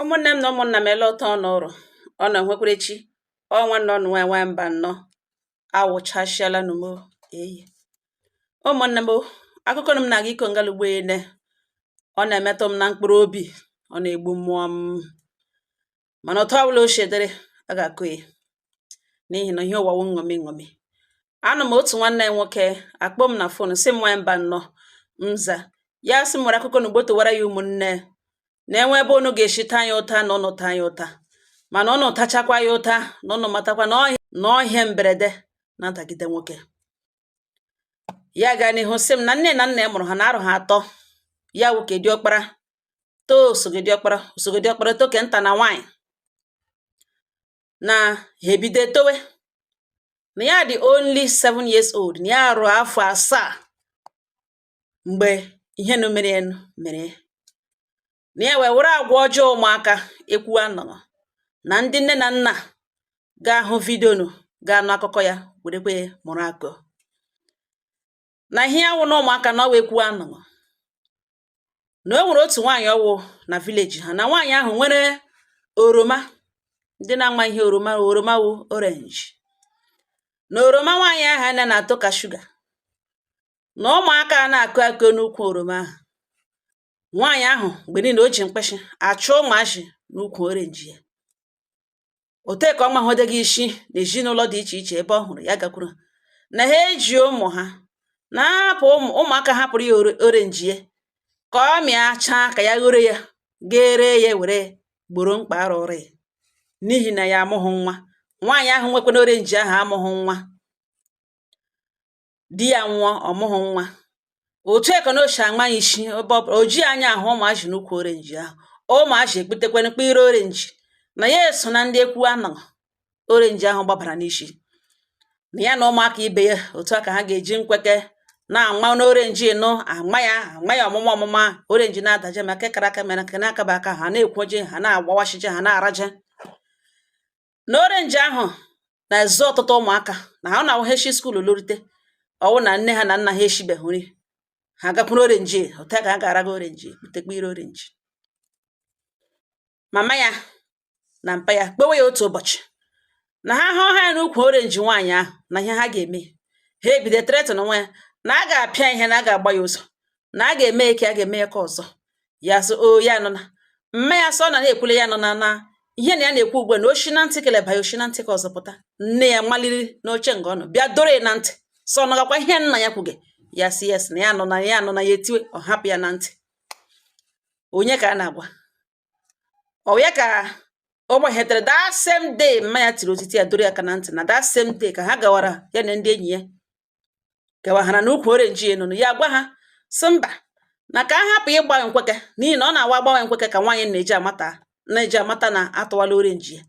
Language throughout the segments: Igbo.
Ụmụnne m na ụmụnna m, ele ụtọ ọnụ ụrụ ọ nọ nwekwarechi ọ nwanne ọnụ nwa nwa mba nnọọ awụchasịala numo eyi. Ụmụnne m, akụkọ m na-aga iko ngalugbo ene, ọ na-emetụ m na mkpụrụ obi, ọ na-egbu mmụọ m, mana otu ọbụla o shedere a ga-akụ ya, n'ihi na ihe ụwa wụ nṅomi nṅomi. Anụ m otu nwanne ya nwoke akpọ m na phone, sị m, "Nwa mba nnọọ." Nza ya sị m nwere akụkọ na ugbo towara ya. Ụmụnne, na-enwe ebe unu ga-esi taa ya ụta na ụnụ taa ya ụta, mana ụnụ tachakwa ya ụta na ụnụ matakwa na ọhịa mberede na-adagide nwoke. Ya gaa n'ihu sị m na nne na nna ya mụrụ ha na arụ ha atọ. Ya wụ ke diọkpara, too osogediọkpara, osogediọkpara toke nta na nwaanyị na ha ebido towe, na ya dị only 7 years old, na ya rụọ afọ 7 mgbe ihe nu mere enu mere na ya wee were agwa ọjọọ ụmụaka ekwu anọrọ na ndị nne na nna ga-ahụ video nụ, ga-anụ akụkọ ya, werekwe mụrụ akọ na ihe ya wụ na ụmụaka na ọwa ekwu anọrọ na o nwere otu nwaanyị ọwụ na village ha, na nwaanyị ahụ nwere oroma. Ndị na-ama ihe oroma, oroma wụ orange, na oroma nwaanyị ahụ anya na-atọ ka shuga, na ụmụaka a na-akụ akụ n'ukwu oroma ahụ. Nwaanyị ahụ mgbe niile o ji mkpịsị achụ ụmụazị n'ukwu orange ya. Ote ka ọ mahụdegị isi na ezinụlọ dị iche iche ebe ọ hụrụ ya gakwuru na ha eji ụmụ ha na-ahapụ ụmụaka, hapụrụ ya orange ya ka ọ mịa chaa, ka ya ghoro ya ga-ere ya were gboro mkpa arụ ọrụ ya, n'ihi na ya amụghị nwa. Nwaanyị ahụ nwekwana orange ahụ amụghị nwa, di ya nwụọ, ọmụghị nwa. Otu a ka na o si ama ya isi ebe ọ o ji anya ahụ ụmụazị n'ukwu orange ahụ. Ụmụazị ekputekwanụ mkpịrị orange na ya eso na ndị ekwu anọ orange ahụ gbabara n'isi na ya na ụmụaka ibe ya. Otu a ka ha ga-eji nkweke na-ama n'orange nụ, ama ya, ama ya ọmụma ọmụma. Orange na-adaje, ma nke kara aka mere nke na-akaba aka, ha na-ekwoje, ha na-agbawashije, ha na-araje na orange ahụ na-ezu ọtụtụ ụmụaka na ha na-awụ ha eshi school lorute, ọwụ na nne ha na nna ha eshibeghị nri, ha gakwuru orange. Otu a ka ha ga-araga orange, kputekwa ire orange. Mama ya na mpa ya kpewe ya otu ụbọchị na ha hụ ha ya n'ukwu orange nwaanyị ahụ, na ihe ha ga-eme. Ha ebido threaten nwa ya na a ga-apịa ihe, na a ga-agba ya ụzọ, na a ga-eme eke, a ga-eme ya ka ọzọ. Ya sị o ya nọ na mma ya sọ na na-ekwule ya nọ na ihe na ya na-ekwu ugbu a, na oshi na ntị keleba ya, oshi na ntị ka ọzọ pụta. Nne ya maliri n'oche nga ọ nọ bịa doro ya na ntị, sọ nọgakwa ihe nna ya kwuge. Ya sị yes, na ya nọ, na ya nọ, na ya etiwe. Ọ hapụ ya na ntị. Onye ka a na-agwa ọ ya ka ọ gbaghetere? That same day mma ya tiri otiti ya, doro ya aka na ntị, na that same day ka ha gawara, ya na ndị enyi ya gawahara n'ukwu orange ya nụnụ. Ya gwa ha sị mba, na ka a hapụ ịgba nkweke, n'ihi na ọ na-awa agbanwe nkweke ka nwaanyị na-eji amata na atụwala orange ya.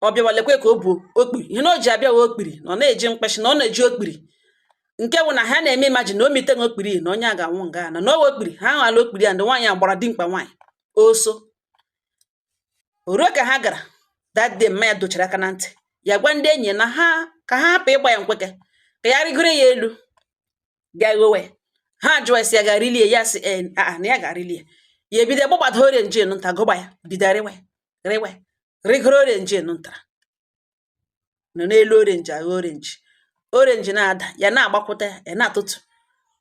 Ọ bịawa lekwe ka o bu okpiri, ihe na o ji abịa wee okpiri, na ọ na-eji mkpịsị, na ọ na-eji okpiri nke wụ na ha na-eme imagine na o mite na okpiri na onye a ga-anwụ nga na n'owe okpiri ha hụala okpiri ya. Ndị nwaanyị a gbara dimkpa nwaanyị oso o ruo ka ha gara that day. Mma ya dochara aka na ntị ya, gwa ndị enyi na ha ka ha hapụ ịgba ya nkweke, ka ya rigoro ya elu bịa ghowe. Ha jụọ esi ya ga-arilie, ya sị ee, a na ya ga-arilie. Ya ebido gbụgbado orange nụ nta, gụgba ya, bido rịwe rịwe, rigoro orange nụ ntara nọ n'elu orange, agha orange, orange na-ada, ya na-agbakwute ya, na-atụtụ.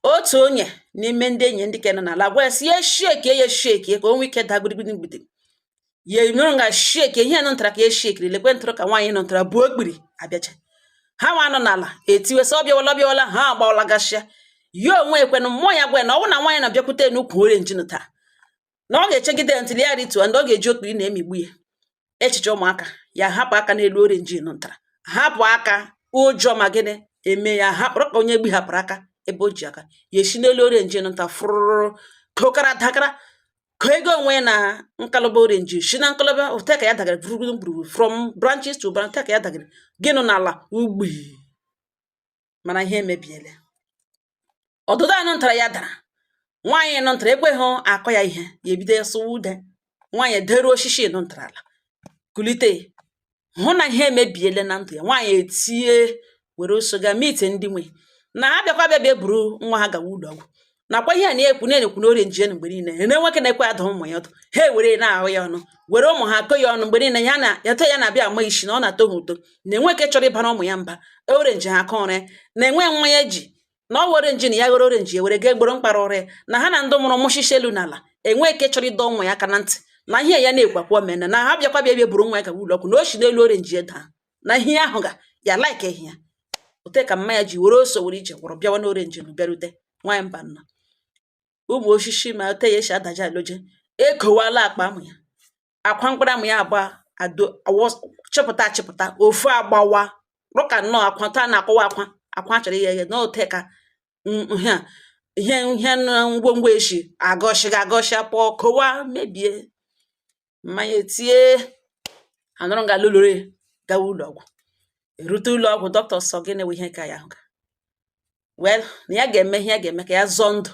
Otu onye n'ime ndị enyi ndị ke nọ n'ala gwa ya sị ya shake ya, shake ka o nwee ike daa gbidigbidi gbidi. Ya nụrụ nga shake ihe nụ ntara ka ya shakeri, lekwe ntụrụ ka nwaanyị nọ ntara bụ okpiri abịacha. Ha nwa nọ n'ala etiwe sị ọ bịawala, ọ bịawala. Ha agbawala gashịa. Ya onwe ekwenụ mmụọ ya gwa ya na ọ bụrụ na nwaanyị na-abịakwute n'ukwu orange nụ taa, na ọ ga-echegide ntịli ya rituo, ndị ọ ga-eji okpiri na-emigbu ya. Echiche ụmụaka ya, hapụ aka n'elu orange nụ ntara, hapụ aka, ụjọ ma gịnị eme ya, hapụrụ ka onye gbihapụrụ aka ebe o ji aka ya esi n'elu orange nụ nta fụrụrụ kokara dakara ka ego onwe na nkalụba orange si na nkalụba ote ka ya dagara gburugburu gburu, from branches to branch ka ya dagara gịnụ n'ala ugbi. Mana ihe emebiele. Ọdụdụ anụ ntara ya dara, nwaanyị nụ ntara ekweghị akọ ya ihe. Ya ebido sụwa ude. Nwaanyị ederu osisi nụ ntara ala, kulite, hụ na ihe emebiele na ndụ ya. Nwaanyị etie were oso ga meet ndị nwe na ha bịakwa bịa bịa buru nwa ha gawa ụlọ ọgwụ. Na Nakwa ihe a na-ekwu na-ekwu na orange enu mgbe niile ene nwoke na-ekwe ada ụmụ ya ọdụ, ha ewere na-ahụ ya ọnụ, were ụmụ ha kọ ya ọnụ mgbe niile. Ya na ya ya na-abịa ama isi na ọ na-atọ ha ụtọ na enwe chọrọ ịbara ụmụ ya mba. Orange ha aka ụra na enwe nwa ya eji na ọ orange na ya ghọrọ orange ewere ga egboro mkpara ụra ya na ha na ndị mụrụ mụshishi elu n'ala. Enwe eke chọrọ ịdọ ụmụ ya aka na ntị na ihe ya na-ekwakwa omena na ha bịakwa bịa bịa buru nwa ya gawa ụlọ ọgwụ na o si n'elu orange ya daa na ihe ahụ ga ya like ihe ya ote ka mma ya ji were ose were ije gwọrọ bịawa na orange nụ bịarute. Nwaanyị mba nọ ụmụ osisi ma ote ya esi adaja aloje ekowala akpa amụ ya akwa mkpụrụ amụ ya agba ado chịpụta achịpụta ofu agbawa rụka nnọọ akwa taa na-akọwa akwa akwa chọrọ ighe eghe na ote ka ihe a ihe ihe ngwongwo eshi agọshiga agọshia pụọ kowa mebie. Mmanya etie anụrụ nga lụlụrụ gawa ụlọ ọgwụ. Erute ụlọ ọgwụ, dọkịta sọ gịnị wụ ihe ka ya ahụ ga well na ya ga-eme ihe ya ga-eme ka ya zọọ ndụ.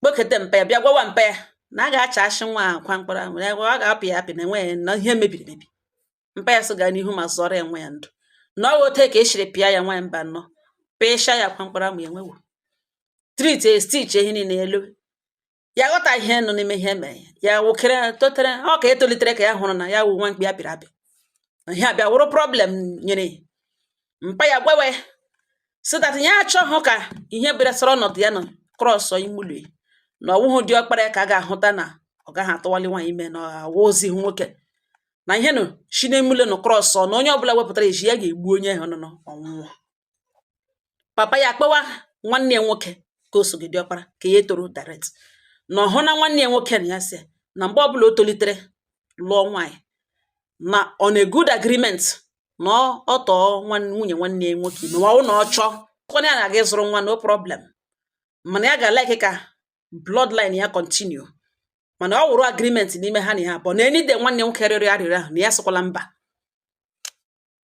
Kpokete mpa ya bịa gwawa mpa ya na a ga-acha ashị nwa akwa mkpụrụ ahụ ya ọ ga-apị ya apị na enweghị na ihe mebiri emebi. Mpa ya sị gaa n'ihu ma zọrọ ya nwa ya ndụ na ọ ote ka esiri pịa ya. Nwa mba nnọọ pịsha ya akwa mkpụrụ amụ ya enwewo treat e stitch ihe niile elu ya ghọta ihe nọ n'ime ihe mere ya wụkere totere ọ ka etolitere ka ya hụrụ na ya wụ nwa mkpi apịrị apị. Ihe abịa wụrụ problem nyere mpa ya gwawe so that ya achọghị ka ihe bịara sọrọ ọnọdụ ya nọ cross ime ụlọ na ọwụhụ dị ọkpara ya ka a ga-ahụta na ọ gaghị atụwali nwaanyị ime na ọwụ ozi nwoke na ihe nụ shi n'ime ụlọ nọ cross na onye ọbụla wepụtara eji ya ga-egbu onye ahụ nọ ọnwụnwụ. Papa ya akpọwa nwanne ya nwoke ka o sogide ọkpara ka ya etoro direct na ọhụ na nwanne ya nwoke na ya sị na mgbe ọbụla o tolitere lụọ nwaanyị na on a good agreement na ọ tọọ nwunye nwanne ya nwoke ime ma ọ na ọ chọọ kwana ya na-aga ịzụrụ nwa, no problem, mana ya ga-like ka bloodline ya continue. Mana ọ wụrụ agreement n'ime ha na ya abụọ na enide nwanne nwoke rịọrọ arịrịọ ahụ na ya sịkwala mba.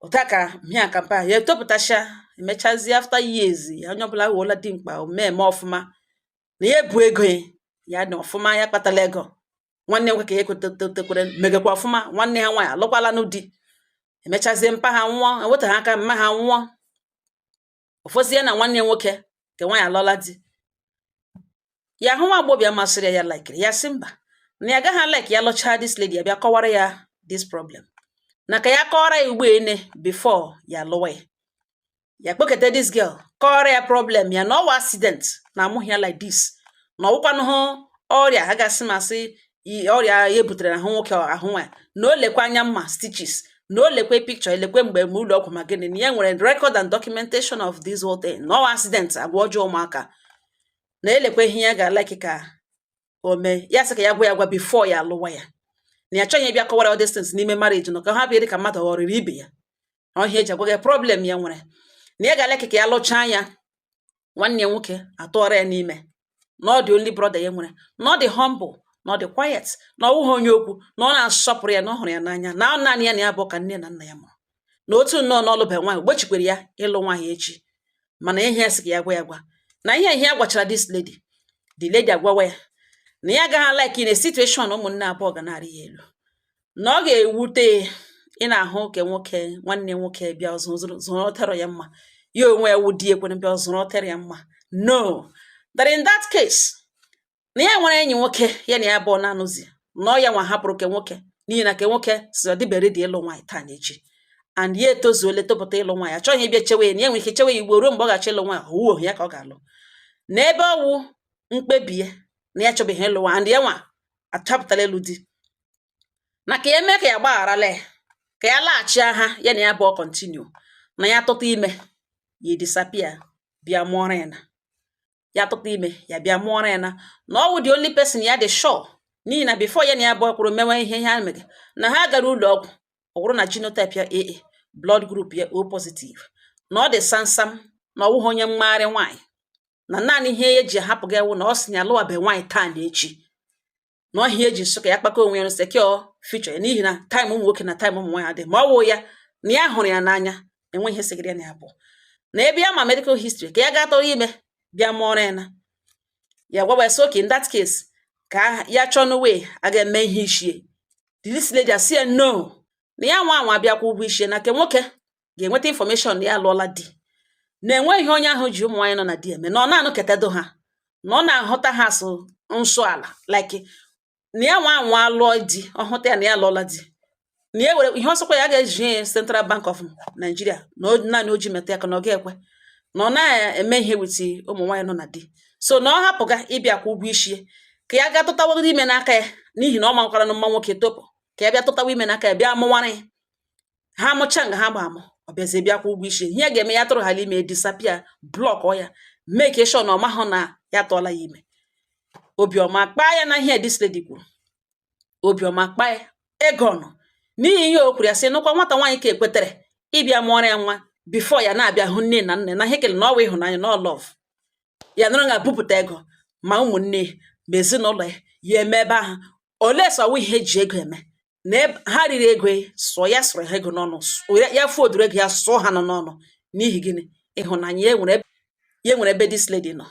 Ụta ka mhịa ka mpa ya etopụtacha emechazie after years ya onye ọbụla wụọla dimkpa mee eme ọfụma na ya ebu ego ya ya na ọfụma ya kpatala ego. Nwanne nwoke ka ya ekwetekwere megekwa ọfụma. Nwanne ha nwaanyị alụkwala n'di. Emechazie mpa ha nwụọ, eweta ha aka mma ha nwụọ ụfọzie na nwanne ya nwoke nke nwaanyị alụọla di ya hụ nwa agbọghọbịa masịrị ya, ya likeri ya, sị mba, na ya agaghị like ya lụchaa this lady ya bịa kọwara ya this problem na ka ya kọwara ya ugbo ene before ya lụwa ya. Ya kpokete this girl, kọwara ya problem ya na ọwa accident na amụghị ya like this, na ọwụkwanụ hụ ọrịa ha gasị masị ọrịa ya butere ahụ nwoke ahụ nwaanyị, na o lekwa anya mma stitches, na o lekwe picture elekwe mgbe ma ụlọ ọgwụ ma gịnị, na ya nwere record and documentation of this whole thing, na ọwa accident agwa ọjọọ ụmụaka na elekwe ihe ya ga-like ka o mee. Ya sị ka ya gwa ya gwa before ya alụwa ya, na ya achọghị ịbịa kọwara all these things n'ime marriage nọ ka ha bịa dị ka mmadụ ghọrịrị ibe ya. Ọhịa eji agwa gị problem ya nwere na ya ga-like ka ya lụchaa ya nwanne ya nwoke atụọrọ ya n'ime, na ọ dị only brother ya nwere, na ọ dị humble, na ọ dị quiet, na ọ wụghị onye okwu, na ọ na-asọpụrụ ya, na ọ hụrụ ya n'anya, na ọ naanị ya na ya bụ ka nne na nna ya mụrụ, na otu nnọọ na ọlụbe nwaanyị gbochikwere ya ịlụ nwaanyị echi. Mana ihe ya sị ka ya gwa ya gwa na ihe ihe ya gwachara this lady, the lady agwawa ya na ya agaghị like in a situation ụmụnne abụọ ga na-arị ya elu, na ọ ga-ewute ị na-ahụ ke nwoke nwanne nwoke bịa zụrụ ya mma, ya onwe ya wụ di ekwere bịa zụrụ ya mma. No, that in that case na ya nwere enyi nwoke ya na ya abụọ na-anụzi na ọ ya nwa hapụrụ ke nwoke n'ihi na ke nwoke si ọ dịbere dị ịlụ nwaanyị taa na echi and ya etozuole topụta ịlụ nwaanyị, achọghị ịbịa chewe ya na ya nwere ike chewe ya igbo ruo mgbe ọ ga-achọ ịlụ nwaanyị owuo ya ka ọ ga-alụ n'ebe ọwụ mkpebi ya na ya achọbeghị ịlụ nwaanyị and ya nwa achọpụtala ịlụ di, na ka ya mee ka ya gbagharala ya ka ya laghachi agha ya na ya abụọ continue, na ya tụta ime ya disappear bịa mụọrọ ya, na ya tụta ime ya bịa mụọrọ ya, na ọ wụ the only person ya dị sure, n'ihi na before ya na ya abụọ kwuru mewe ihe ha mere na ha gara ụlọ ọgwụ, ọ bụrụ na genotype ya AA, blood group ya O positive, na ọ dị samsam, na ọ wụghị onye mmagharị nwaanyị, na naanị ihe eji ahapụ gị wụ na ọ sị na ya alụwabe nwaanyị taa na echi, na ọhịa eji nsọ ka ya kpakọ onwe ya secure future ya, n'ihi na time ụmụ nwoke na time ụmụ nwaanyị adị ma ọ wụ ya na ya hụrụ ya n'anya enwe ihe segịrị ya na ya abụọ na ebe ya ma medical history ka ya gaa tọrọ ime bịa mụọrọ ya. Na ya gwawa ya sị okay, in that case ka ya chọọ no way a ga-eme ihe ishie. This lady asị ya no, na ya nwa anwa abịakwa ụgwọ ishie na nke nwoke ga-enweta information na ya alụọla di, na enweghị onye ahụ ji ụmụ nwaanyị nọ na di eme, na ọ na-anụ ketedo ha. Na ọ na-ahụta ha asụ nsọ ala, like na ya nwa anwa lụọ di, ọ hụta ya na ya alụọla di, na ya were ihe ọsọkwa ya ga-eji ya Central Bank of Nigeria na naanị o ji metụ ya ka na ọ ga-ekwe na ọ naghị eme ihe with ụmụ nwaanyị nọ na di. So na ọ hapụga ịbịa kwụ ụgwọ isi ya, ka ya gaa tụtawagodo ime n'aka ya, n'ihi na ọ makwara na mma nwoke topụ, ka ya bịa tụtawa ime n'aka ya, bịa mụwara ya. Ha mụcha nga ha gba amụ, ọ bịazie bịa kwụ ụgwọ isi. Ihe ya ga-eme, ya tụrụ hala ime, disappear, block ya, make sure na ọ mahụ na ya tụọla ya ime. Obiọma kpaa ya na ihe this lady kwuru, obiọma kpaa ya ego nọ n'ihi ihe o kwuru. Ya sị nụkwa nwata nwaanyị ka ekwetere ịbịa mụọrọ ya nwa before ya na-abịa hụ nne na nna, na ihe kele na ọwa ịhụnanya na ọ love ya nụrụ ga bupụta ego, ma ụmụnne ma ezinụlọ ya, ya eme ebe ahụ. Olee sọwa ihe eji ego eme na ha riri ego sụọ ya, sụrụ ha ego n'ọnụ, ya foduru ego ya sụọ ha nọ n'ọnụ. N'ihi gịnị? Ịhụnanya ya nwere ya nwere ebe this lady nọ.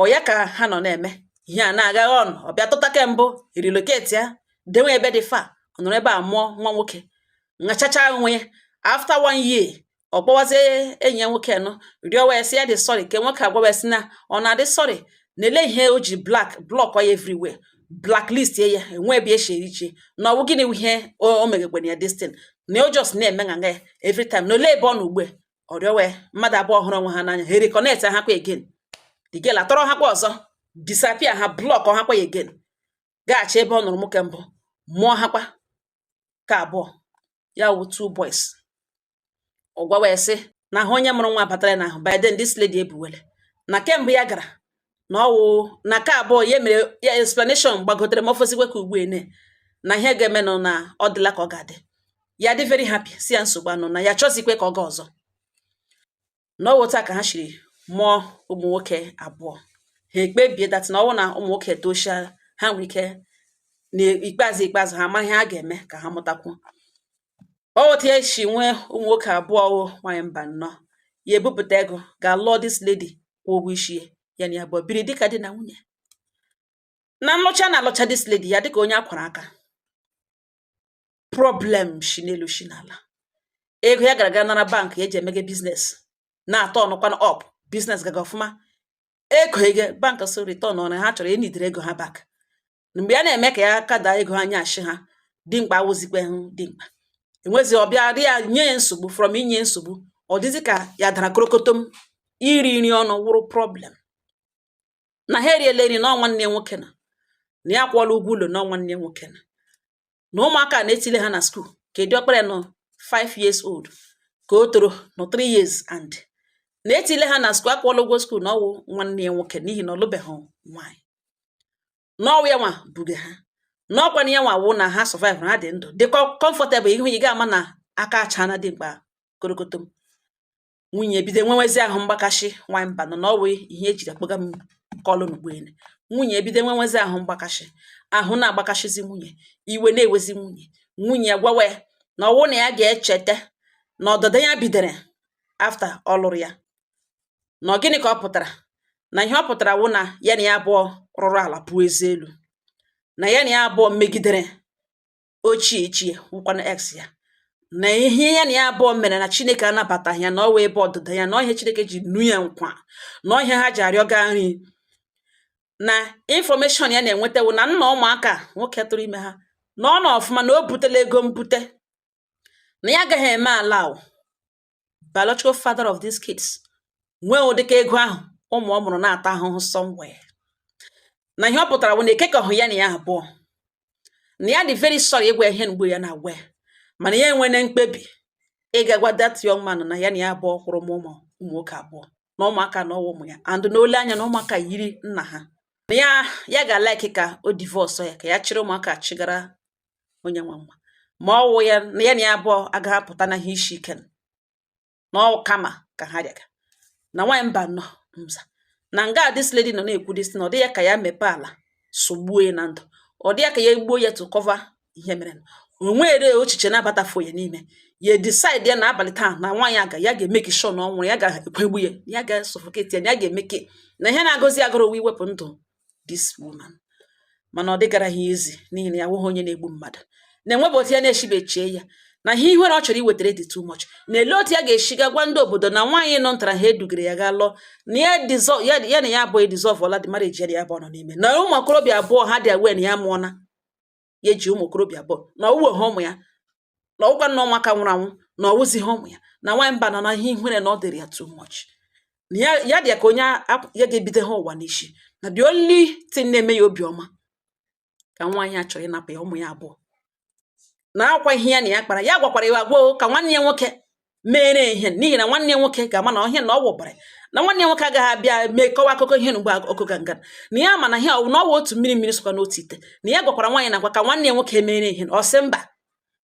Ọ ya ka ha nọ na-eme ihe a na-agaghị ọnụ. Ọ bịa tụta kembụ, relocate ya, dewe ebe dị fa. Ọ nọrọ ebe a mụọ nwa nwoke, ṅachacha onwe ya. After one year, ọ kpọwazie enyi ya nwoke nọ, rịọwa ya sị ya dị sorry. Ke nwoke agwawa ya sị na ọ na-adị sorry, na ele ihe o ji black block ya everywhere, blacklist ya, enwe ebe esi eriche na ọwụ gịnị ihe o megekwere ya this thing, na o just na-eme nganga ya every time, na ole ebe ọ nọ ugbu a. Ọ rịọwa ya. Mmadụ abụọ hụrụ onwe ha n'anya, ha reconnect ha kwa again. The girl atọrọ ha kwa ọzọ, disappear ha, block ha kwa again, gaghachi ebe ọ nụrụ nwoke mbụ, mụọ ha kwa ka abụọ, ya wụ two boys. Ọ gwawa ya sị na ahụ onye mụrụ nwa batara ya n'ahụ. By then this lady ebuwele na kemgbe ya gara na ọwụ na ka abụọ ya mere ya explanation gbagotere ma ofosikwe ka ugbu ene na ihe ga-emenụ na ọ dịla ka ọ ga-adị. Ya dị very happy, si ya nsogbu anụ, na ya chọzikwe ka ọ gaa ọzọ. Na ọ wụ ka ha shiri mụọ ụmụ nwoke abụọ. Ha ekpebie that na ọwụ na ụmụ nwoke tochia, ha nwere ike n'ikpeazụ ikpeazụ ha mara ihe ha ga-eme ka ha mụtakwuo. Ọ otu esi nwee ụmụ nwoke abụọ wụ nwaanyị mba nnọọ. Ya ebupụta ego ga lụọ this lady, kwụọ ụgwọ isi ya, ya na ya abụọ biri dịka di na nwunye. Na nlụcha na alụcha this lady, ya dịka onye akwara aka, problem shi n'elu shi n'ala. Ego ya gara aga nara bank eji emege business na-atọ ọnụkwanụ up, business gaga ọfụma, ego ege bank so return ọrụ ha chọrọ enidere ego ha back. Mgbe ya na-eme ka ya kada ego ha nyashi ha, dimkpa awụzikwe hụ dimkpa enwezi. Ọbịa dị ya nye ya nsogbu, from inye nsogbu, ọ dịzị ka ya dara korokotom. Iri nri ọnụ wụrụ problem, na ha eriela nri n'ọnwa nwanne ya nwoke, na na ya akwụọla ụgwọ ụlọ n'ọnwa nwanne ya nwoke, na na ụmụaka na-etile ha na school, ka diọkpara nọ 5 years old, ka o toro nọ 3 years, and na-etile ha na school, akwụọla ụgwọ school na ọwụ nwanne ya nwoke, n'ihi na ọ lụbeghị nwaanyị, n'ọwụ ya nwa buge ha, n'ọkwa na ya nwa wụ na ha survive, ha dị ndụ, dị comfortable. Ihu ị ga-ama na aka achana dị mkpa korokotom. Nwunye bido nwenwezi ahụ mgbakashi. Nwanyị mba nọ na ọwụ ihe ejiri akpọga m kọlụ n'ugboene. Nwunye ebido nwenwezi ahụ mgbakashi, ahụ na-agbakashizi nwunye, iwe na-ewezi nwunye. Nwunye ya gwawa ya na ọwụ na ya ga-echeta na ọdịda ya bidoro after ọ lụrụ ya, na ọ gịnị ka ọ pụtara, na ihe ọ pụtara wụ na ya na ya abụọ rụrụ ala pụọ ezi elu, na ya na ya abụọ megidere ochie ichie wụkwanụ ex ya, na ihe ya na ya abụọ mere na Chineke anabataghị ya, na ọ wee ebe ọdịda ya, na ọ ihe Chineke ji nu ya nkwa, na ọ ihe ha ji arịọ gaa nri. Na information ya na-enweta wụ na nna ụmụaka nwoke tụrụ ime ha na ọ nọ ọfụma, na o butela ego mbute, na ya agaghị eme ala biological father of these kids nwee ụdịka ego ahụ ụmụ ọ mụrụ na-ata ahụhụ somewhere. Na ihe ọ pụtara bụ na ekekọhụ ya na ya abụọ, na ya dị very sorry ịgwa ya ihe mgbe ya na-agwa ya, mana ya enwene mkpebi ịga gwa that young man na ya na ya abụọ kwụrụ m ụmụ ụmụ nwoke abụọ na ụmụaka na ọwa ụmụ ya, and na ole anya na ụmụaka yiri nna ha, na ya ya ga-like ka o divorce ya, ka ya chịrị ụmụaka chịgara onye nwe nwa, ma ọ wụ ya na ya na ya abụọ agaghị apụta na ihe isi ike, na ọ kama ka ha rịaga. Na nwaanyị mba nọ nza na nga, this lady nọ na-ekwu this, na ọ dị ya ka ya mepee ala sogbuo ya na ndụ, ọ dị ya ka ya egbuo ya to cover ihe mere. O nwere echiche na-abatafu ya n'ime ya, decide ya na abalị taa na nwaanyị aga ya ga-emeki sure na ọ nwụrụ, ya ga-ekwegbu ya, ya ga-suffocate ya, na ya ga-emeke na ihe na-agọzi agụrụ iwepụ ndụ this woman. Mana ọ dịgara ha ezi, n'ihi na ya nwụghị onye na-egbu mmadụ, na-enwebe otu ya na-eshibechie ya. Na ihe ihere ọ chọrọ iwetara dị too much. Na ele otu ya ga-esi ga gwa ndị obodo na nwaanyị nọ ntara ha edugara ya gaa lụọ, na ya dissolve ya, ya na ya abụọ dissolve ọla the marriage ya na ya abụọ nọ n'ime, na ụmụ okorobịa abụọ ha dị aware na ya mụọna, ya eji ụmụ okorobịa abụọ, na ọwụwe ha ụmụ ya, na ọwụkwa nna ụmụaka nwụrụ anwụ, na ọwụzi ha ụmụ ya. Na nwaanyị mba nọ na ihe ihere, na ọ dịrị ya too much, na ya ya dị ka onye ya ga-ebido ha ụwa n'isi, na the only thing na-eme ya obiọma ka nwaanyị a chọrọ ịnapụ ya ụmụ ya abụọ, na akwa ihe ya na ya kpara. Ya gwakwara ya agwa ka nwanne ya nwoke mere ihe, n'ihi na nwanne ya nwoke ga-ama na ọhịa na ọ wụbara, na nwanne ya nwoke agaghị abịa mee kọwa akụkọ ihe na ugbo ọkụka nga na ya ma na ihe na ọwụ otu mmiri mmiri sokwa n'otu ite. Na ya gwakwara nwaanyị na agwa ka nwanne ya nwoke mere ihe, ọ sị mba,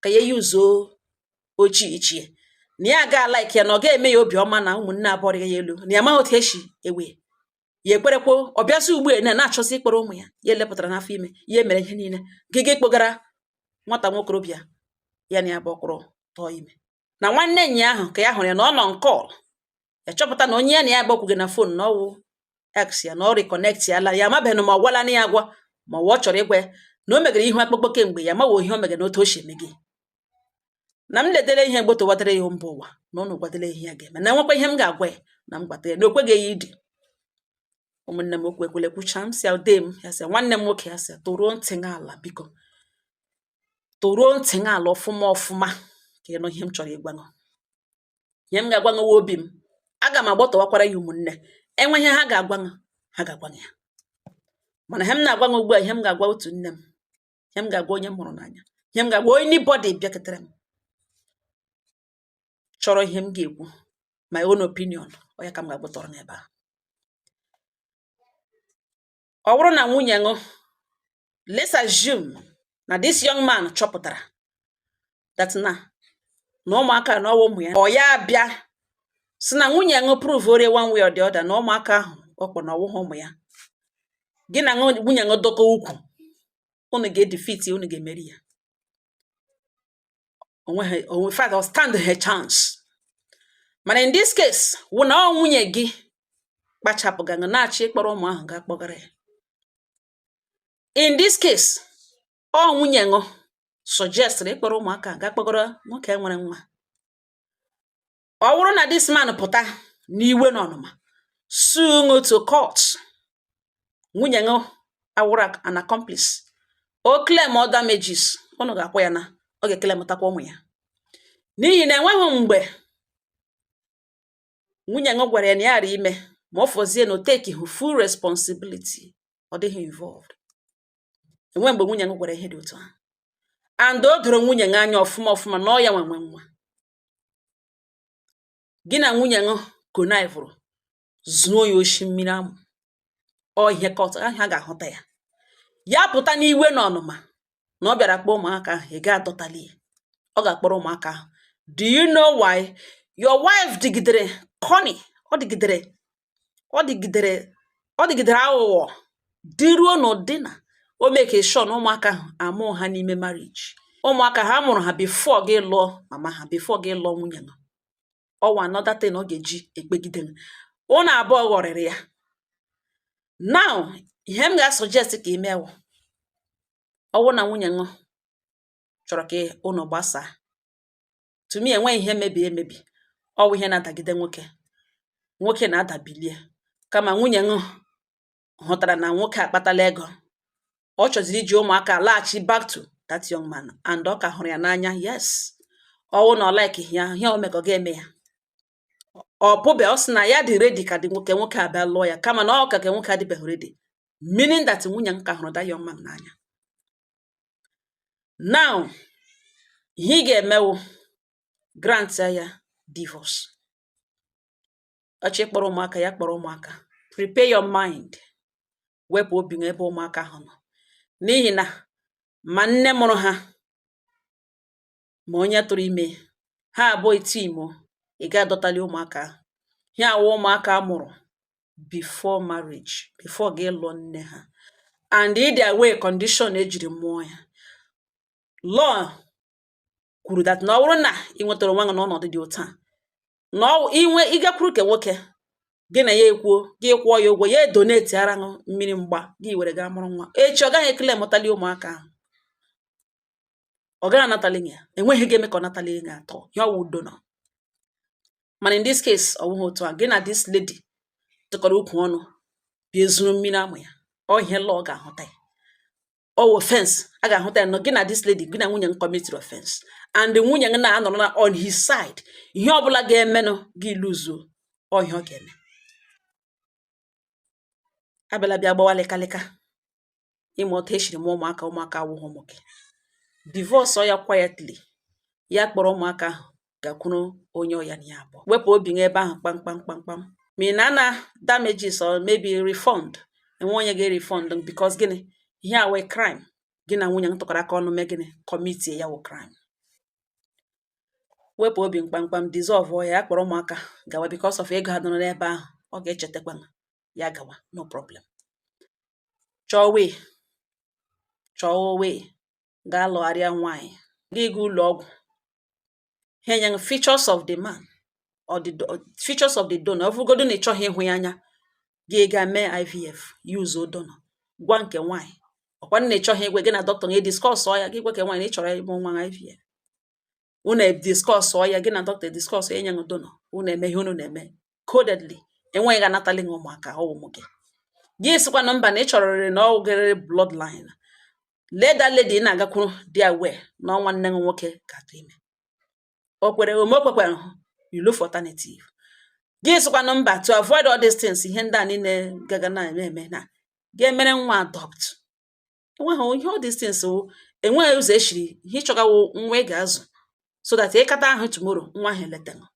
ka ya yuzuo ochie ichie, na ya aga like ya, na ọ ga-eme ya obiọma na ụmụnne abụọ rịga ya elu, na ya amaghị otu esi ewe ya ekwerekwo. Ọ bịazi ugbu a na-achọzi ịkpọrọ ụmụ ya ya elepụtara n'afọ ime ya mere ihe niile gịga kpọgara nwata nwokorobịa ya na ya bụ ọkwụrụ tọọ ime. Na nwanne nya ahụ ka ya hụrụ ya na ọ nọ nkọl, ya chọpụta na onye ya na ya agbakwughị na phone na ọwụ ex ya, na ọ reconnect ya la. Ya amabeghị ma ọ gwala na ya agwa ma ọ chọrọ ịgwa ya na o megara ihu akpụkpọ kemgbe ya amaghị ihe o megara na otu o si eme gị. Na m ledere ihe mgbotowadere ya mba ụwa, na ụnụ gwadere ihe ya ga-eme, na enwekwa ihe m ga-agwa ya na m gwata ya, na o kweghị ya idi. Ụmụnne m, okwu ekwele kwucha m si ode m ya sị nwanne m nwoke, ya sị tụruo ntị gị ala, biko tụruo ntị gị ala ọfụma ọfụma ka ị nụ ihe m chọrọ ịgwa gị. Ihe m ga-agwa gị wụ obi m, aga m agbọtọwakwara ya ụmụnne enwe ihe ha ga-agwa gị, ha ga-agwa gị ya. Mana ihe m na-agwa gị ugbu a, ihe m ga-agwa otu nne m, ihe m ga-agwa onye m hụrụ n'anya, ihe m ga-agwa anybody bịaketere m chọrọ ihe m ga-ekwu, my own opinion, ọ ya ka m ga-agbọtọrọ n'ebe a. Ọ bụrụ na nwunye ṅụ, let's assume na this young man chọpụtara that na ụmụaka na ọwụ ụmụ ya, ọ ya bịa si na nwunye ṅụ prove ore one way or the other na ụmụaka ahụ ọ kpọ na ọwụghị ụmụ ya, gị na nwunye ṅụ dọkọ ukwu, unu ga-edefeat, unu ga-emeri ya. Onweghị onwe fact or stand her chance. Mana in this case wụ na ọ nwunye gị kpachapụga na-achọ ịkpọrọ ụmụ ahụ ga kpọgara ya. In this case, ọ nwunye ṅụ suggest ịkpọrọ ụmụaka ga kpọgara nwoke nwere nwa. Ọ bụrụ na this man pụta n'iwe na ọnụma sue ṅụ to court, nwunye ṅụ awụrụ an accomplice, o claim all damages, unu ga-akwụ ya, na ọ ga-eclaimtakwa ụmụ ya, n'ihi na enweghị mgbe nwunye ṅụ gwara ya na ya ara ime ma ọ fọzie na o take full responsibility, ọ dịghị involved. Enwe mgbe nwunye ṅụ gwara ihe dị otu ahụ, and o doro nwunye ṅụ anya ọfụma ọfụma na ọ ya nwe nwe nwa. Gị na nwunye ṅụ connivụrụ zuo ya oshi mmiri amụ, ọ ihe court ahụ a ga-ahụta ya. Ya pụta n'iwe na ọnụma na ọ bịara kpọọ ụmụaka ahụ, ị ga-adọtali ya, ọ ga-akpọrọ ụmụaka ahụ. Do you know why? Your wife dịgidere cunny, ọ dịgidere ọ dịgidere aghụghọ dịruo n'ụdị na o make sure na ụmụaka ahụ amụọ ha n'ime marriage. Ụmụaka ha mụrụ ha before gị lụọ mama ha, before gị lụọ nwunye gị. Ọwụ another thing ọ ga-eji ekpegide gị. Ụnụ abụọ ghọrịrị ya. Now, ihe m ga-suggest ka ime wụ, ọ wụ na nwunye ṅụ chọrọ ka ụnụ gbasaa, to me enweghị ihe mebie emebi, ọ wụ ihe na-adagide nwoke, nwoke na-adabilie. Kama nwunye ṅụ hụtara na nwoke akpatala ego, ọ chọziri iji ụmụaka laghachi back to that young man, and ọ ka hụrụ ya n'anya. Yes, ọ wụ na ọ like ya, ihe o mega ọ ga-eme ya, ọ pụbe. Ọ sị na ya dị ready ka dị nwoke, nwoke abịa lụọ ya, kama na ọ ka nwoke adịbeghị ready, meaning that nwunye m ka hụrụ that young man n'anya. Now, ihe ị ga-emewu, grant ya divorce. Ọchọ ịkpọrọ ụmụaka ya, kpọrọ ụmụaka. Prepare your mind, wepụ obi n'ebe ụmụaka ahụ nọ, n'ihi na ma nne mụrụ ha ma onye tụrụ ime ha abụọ team. Ị ga-adọtali ụmụaka ahụ. Ya awụ ụmụaka a mụrụ before marriage, before gị lụọ nne ha, and either way, condition ejiri mụọ ya, law kwuru that na ọ bụrụ na ị nwetara onwe gị n'ọnọdụ dị otu a, na ọ inwe ịgakwuru ke nwoke gị na ya ekwuo, gị kwụọ ya ụgwọ, ya edonate ara ṅụ mmiri mgba gị were gaa mụrụ nwa, echi ọ gaghị ekele mụtali ụmụaka ahụ. Ọ gaghị anatali ya, enweghị ga-eme ka ọ natali ya atọ ya ọwụ donor. Mana in this case, ọ wụghị otu a. Gị na this lady tụkọrọ ukwu ọnụ bịa ezuru mmiri amụ ya, ọ ihe law ga-ahụta ya, ọ wụ offense a ga-ahụta ya na gị na this lady, gị na nwunye m committed offense, and nwunye gị na-anọrọ na on his side. Ihe ọbụla ga-emenụ, gị luzuo, ọ ihe ọ ga-eme. Abịala bịa gbawa lịkalịka ịma otu eshiri mụọ ụmụaka. Ụmụaka awụghị ụmụ gị. Divorce ya quietly, ya kpọrọ ụmụaka ahụ gakwuru onye ọya na ya abụọ. Wepụ obi gị ebe ahụ kpamkpam kpamkpam. Ma ị na-ana damages or maybe refund, enwe onye ga-refund, because gịnị? Ihe a wee crime gị na nwunye m tụkọrọ aka ọnụ mee. Gịnị commit ya wụ crime. Wepụ obi mkpamkpam, dissolve ya, ya kpọrọ ụmụaka gawa, because of ego ha nọrọ n'ebe ahụ. Ọ ga-echetakwa ya gawa, no problem. Chọọ way, chọọ way gaa lụgharịa nwaanyị. Gị gaa ụlọ ọgwụ, ha enye gị features of the man or the features of the donor. Ọ bụrụgodu na ị chọghị ịhụ ya anya, gị gaa mee IVF, use donor. Gwa nke nwaanyị, ọkwa na ị chọghị igwe gị na dọkịta ga discuss ya. Gị gwa nke nwaanyị na ị chọrọ ịmụ nwa IVF, unu discuss ya, gị na dọkịta discuss ya, enye gị donor. Unu eme ihe unu na-eme codedly. Enweghị ga-anatali gị ụmụaka, ọ ụmụ gị. Gị sịkwa na mba, na ị chọrọrị na ọ gịrị bloodline. Lee, that lady ị na-agakwuru dị aware na ọ nwanne gị nwoke ga-atụ ime. O kwere ome, o kwekwara, you look for alternative. Gị sịkwa na mba, to avoid all these things, ihe ndị a niile gaga na-eme eme na ga-emere nwa adopt. Enweghị ihe all these things wụ, enweghị ụzọ eshiri ihe ịchọgawo nwa ị ga-azụ so that ịkata ahụ tomorrow nwa ahụ eletaghị.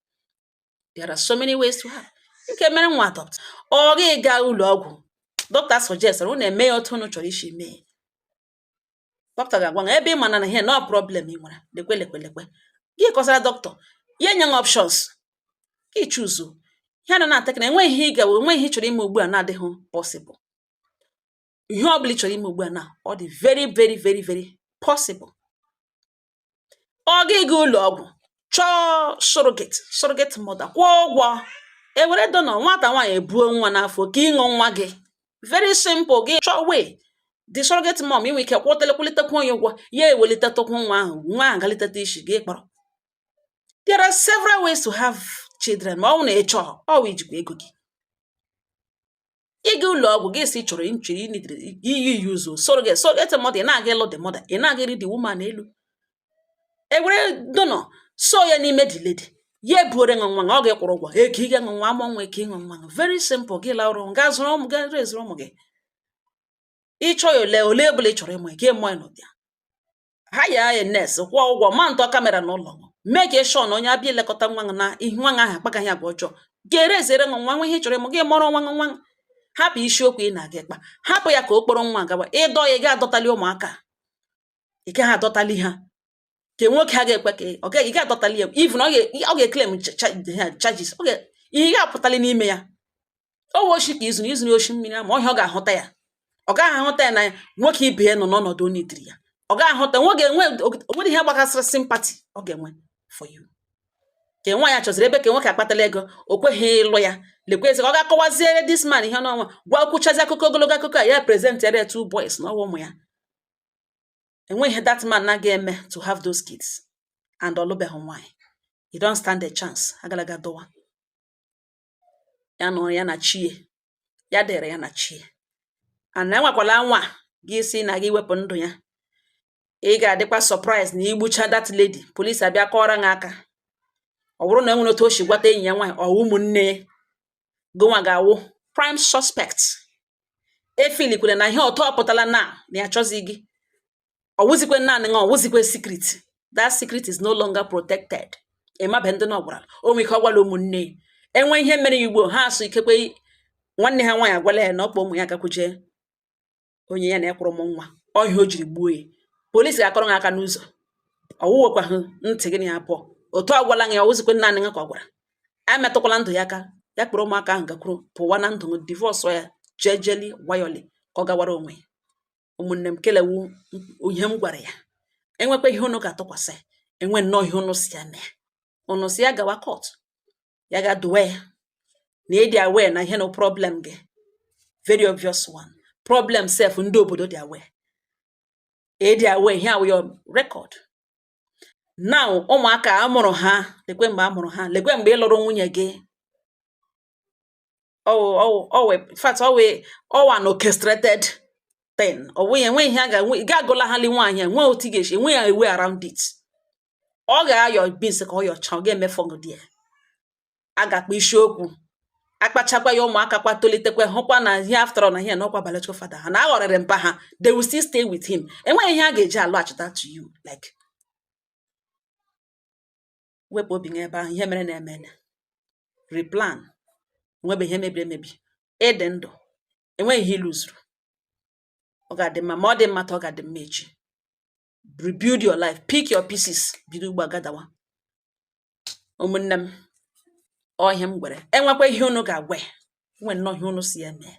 There are so many ways to have. You can mere nwa adopt, ọ gị gaa ụlọ ọgwụ, dọkịta suggest unu eme ya otu unu chọrọ isi mee. Dọkịta ga-agwa gị ebe ị ma na ihe no problem ị nwere. Lekwe, lekwe, lekwe, gị kọsara dọkịta, ya enye gị options, gị choose. Ihe a na na enweghị ihe ị ga, enweghị ihe ị chọrọ ime ugbu a na-adịghị possible. Ihe ọ bụla ị chọrọ ime ugbu a na ọ dị very, very, very, very possible. Ọ gị ga ụlọ ọgwụ chọọ surrogate mother, kwụọ ụgwọ, ewere donor. Nwata nwaanyị ebuo nwa n'afọ ka ịṅụ nwa gị, very simple. Gị chọọ way the surrogate mom inwe ike kwụtele, kwulitekwa onye ụgwọ ya, ewelitetụkwu nwa ahụ, nwa ahụ galiteta isi gị kpọrọ. There are several ways to have children. Ma ọ bụ na ị chọọ, ọ wụ ijikwa ego gị ịga ụlọ ọgwụ, gị si chọrọ nchiri iyi yuzo surrogate mother. Ị na-aga ịlụ the mother, ị na-aga iri the woman elu, ewere donor so ya n'ime the lady, ya ebuore nwa nwa. Ọ ga-ekwụrụ ụgwọ eke ị ga-aṅụ nwa, amụọ nwa eke ịṅụ nwa. Very simple. Gị laụrụ, gaa zụrụ ụmụ, gaa rezuru ụmụ gị. Ịchọ ya ole ole ọbụla ị chọrọ ịmụ, gị mụọ ya n'ụdị ha ya ya nurse, kwụọ ụgwọ ma ntọ camera n'ụlọ, mee ka ịshọ na onye abịa ilekọta nwa gị na ihu nwa gị ahụ akpagaghị agwa ọjọọ, ga-erezere nwa nwa ihe ị chọrọ ịmụ. Gị mụọrọ nwa nwa. Hapụ isiokwu ị na-aga ịkpa, hapụ ya ka o kpọrọ nwa gawa. Ịdọ ya, ị ga-adọtali ụmụaka, ị gaghị adọtali ha. Ke nwoke a ga-ekwe ka ọ gaghị, ị ga-adọtali ya. Even ọ ga-eclaim charges, ọ ga ihe ị ga-apụtali n'ime ya. O we oshi ka izuru izuru oshi mmiri ama ọhịa, ọ ga-ahụta ya. Ọ gaghị ahụta ya na nwoke ibe ya nọ n'ọnọdụ onye itiri ya. Ọ gaghị ahụta nwoke enwe onwere ihe gbakasịrị sympathy ọ ga-enwe for you. Ke nwaanyị a chọziri ebe ka nwoke akpatala ego, o kweghị ịlụ ya. Lekwa eze, ọ ga-akọwaziere this man ihe n'ọnwa gwa kwuchazi akụkọ ogologo akụkọ a, ya present ya two boys na ọwa ụmụ ya. Enweghị that man na ga-eme to have those kids and ọlụbeghị nwaanyị. You don't stand a chance. Agalaga dọwa ya nọrọ ya na chie ya dịrị ya na chie. And enwekwala nwa gị si na gị wepụ ndụ ya, ị ga-adịkwa surprise na igbucha that lady, police abịa kọọrọ gị aka. Ọ bụrụ na e nwere otu o si gwata enyi ya nwaanyị, ọ ụmụnne gụnwa ga-awụ prime suspect. Efilikwere na ihe ọtọ pụtala na na ya achọzi gị, ọ wụzikwe naanị gị, ọ wụzikwe secret. That secret is no longer protected. Ịmabe ndị na ọ gwara, o nwere ike ọ gwala ụmụnne ya. Enwe ihe mere ya ugbo ha asụ, ikekwe nwanne ha nwaanyị agwala ya na ọkpa ụmụ ya gakwuje onye ya na ekwụrụ ụmụ nwa ọhịa o jiri gbuo ya. Polisi ga-akọrọ gị aka n'ụzọ, ọwụwekwaghị ntị gị na ya abụọ. Otu ọ gwala gị, ọ wụzikwe naanị gị ka ọ gwara. Emetụkwala ndụ ya aka, ya kpọrọ ụmụaka ahụ gakwuru, pụwa na ndụ, divorce ya jejeli nwayọli ka ọ gawara onwe ya. Ụmụnne m, kelewu ihe m gwara ya. Enwekwa ihe unu ga-atụkwasị, enwe nnọọ ihe unu si ya mee. Unu si ya gawa court, ya ga dowe ya na ịdị aware na ihe na problem gị, very obvious one, problem sef ndị obodo dị aware, ịdị aware ihe awụ your record. Now ụmụaka a mụrụ ha, lekwe mgbe a mụrụ ha, lekwe mgbe ị lụrụ nwunye gị. Ọwụ in fact, ọwụ an orchestrated thing. Ọ wụghị enweghị ihe a ga-enwe. Ị ga-agụla ha li nwaanyị a, enweghị otu ị ga-esi enweghị a way around it. Ọ ga-ayọ beans ka ọ yọcha, ọ ga-emefọ gị ya. A ga-akpa isiokwu akpachakwa ya. Ụmụaka kwa tolitekwe, hụkwa na ihe after all na ihe na ọkwa biological father ha na aghọrịrị mpa ha, they will still stay with him. Enweghị ihe a ga-eji alọghachita to you. Like, wepụ obi gị ebe ahụ. Ihe mere na-eme, replan. Enwebe ihe mebiri emebi, ịdị ndụ, enweghị ihe iluzuru. Ọ ga-adị mma, ma ọ dị mma taa, ọ ga-adị mma echi. Rebuild your life, pick your pieces, bido ugbu a gadawa. Ụmụnne m, ọ ihe m gwere. Enwekwa ihe unu ga-agwa ya, enwe nnọọ ihe unu si ya mee,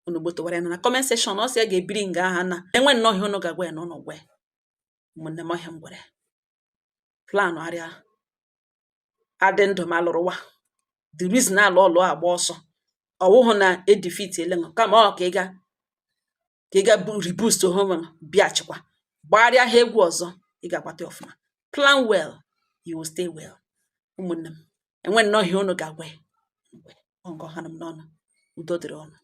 unu gbotowara ya na comment section. Ọ sị ya ga-ebiri nga aha na enwe nnọọ ihe unu ga-agwa ya na unu gwa ya. Ụmụnne m, ọ ihe m gwere. Plan arịa adị ndụ ma lụrụwa. The reason alụ ọlụ agba ọsọ, ọwụhụ na edefeat ele, kama ọ ka ị ga reboost onwe m, bịachikwa gbagharịa ha egwu ọzọ, ị ga-agbata ya ọfụma. Plan well, you will stay well. Ụmụnne m, enwe nnọọ ihe unu ga-agwa ya. Ọ ngọ ha m n'ọnụ. Udo dịrị ọnụ.